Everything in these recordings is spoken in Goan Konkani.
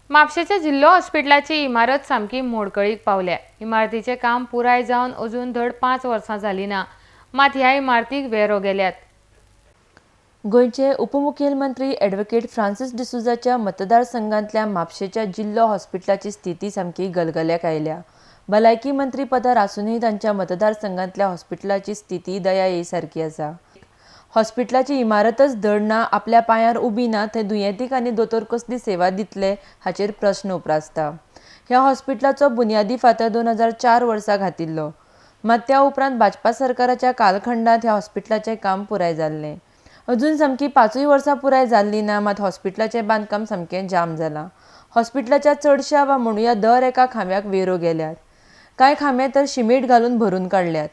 म्हापशेंच्या जिल्लो हॉस्पिटलाची इमारत सामकी मोडकळीक पावल्या. इमारतीचें काम पुराय जावन अजून धड 5 वर्सां जालीं ना, मात ह्या इमारतीक वेरो गेल्यात. गोंयचे उपमुखेलमंत्री ॲडव्होकेट फ्रांसीस डिसोझाच्या मतदारसंघांतल्या म्हापशेंच्या जिल्लो हॉस्पिटलाची स्थिती सामकी गलगल्याक आयल्या. भलायकी मंत्री पदार आसूनय तांच्या मतदारसंघांतल्या हॉस्पिटलाची स्थिती दया येई सारकी आसा. हॉस्पिटलाची इमारतच धड ना, आपल्या पांयार उबी ना, थंय दुयेंतीक आनी दोतोर कसली सेवा दितले हाचेर प्रस्न उप्रासता. ह्या हॉस्पिटलाचो बुन्यादी फातर 2004 वर्सा घातिल्लो, मात त्या उपरांत भाजपा सरकाराच्या कालखंडांत ह्या हॉस्पिटलाचें काम पुराय जाल्लें. अजून सामकी 5 वर्सां पुराय जाल्लीं ना, मात हॉस्पिटलाचें बांदकाम सामकें जाम जालां. हॉस्पिटलाच्या चडश्या वा म्हणुया दर एका खांब्याक वेरो गेल्यात. कांय खांबे तर शिमीट घालून भरून काडल्यात.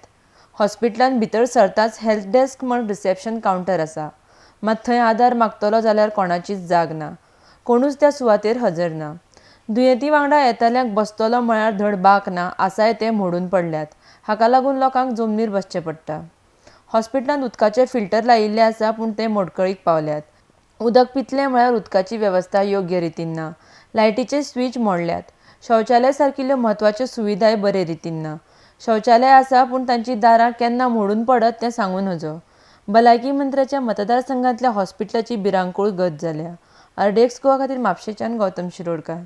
हॉस्पिटलांत भितर सरताच हेल्थ डेस्क म्हण रिसेप्शन कावंटर आसा, मात थंय आदार मागतलो जाल्यार कोणाचीच जाग ना, कोणूच त्या सुवातेर हजर ना. दुयेंती वांगडा येतल्यांक बसतलो म्हळ्यार धड बाक ना, आसाय ते मोडून पडल्यात. हाका लागून लोकांक जमनीर बसचें पडटा. हॉस्पिटलांत उदकाचे फिल्टर लायिल्ले आसा, पूण ते मोडकळीक पावल्यात. उदक पितले म्हळ्यार उदकाची वेवस्था योग्य रितीन ना. लायटीचे स्विच मोडल्यात. शौचालय सारकिल्ल्यो म्हत्वाच्यो सुविधाय बरे रितीन ना. शौचालय आसा, पूण तांची दारां केन्ना मोडून पडत तें सांगू नजो. भलायकी मंत्र्याच्या मतदारसंघांतल्या हॉस्पिटलाची भिरांकूळ गत जाल्या. आरडीएक्स गोवा खातीर म्हापशेंच्यान गौतम शिरोडकार.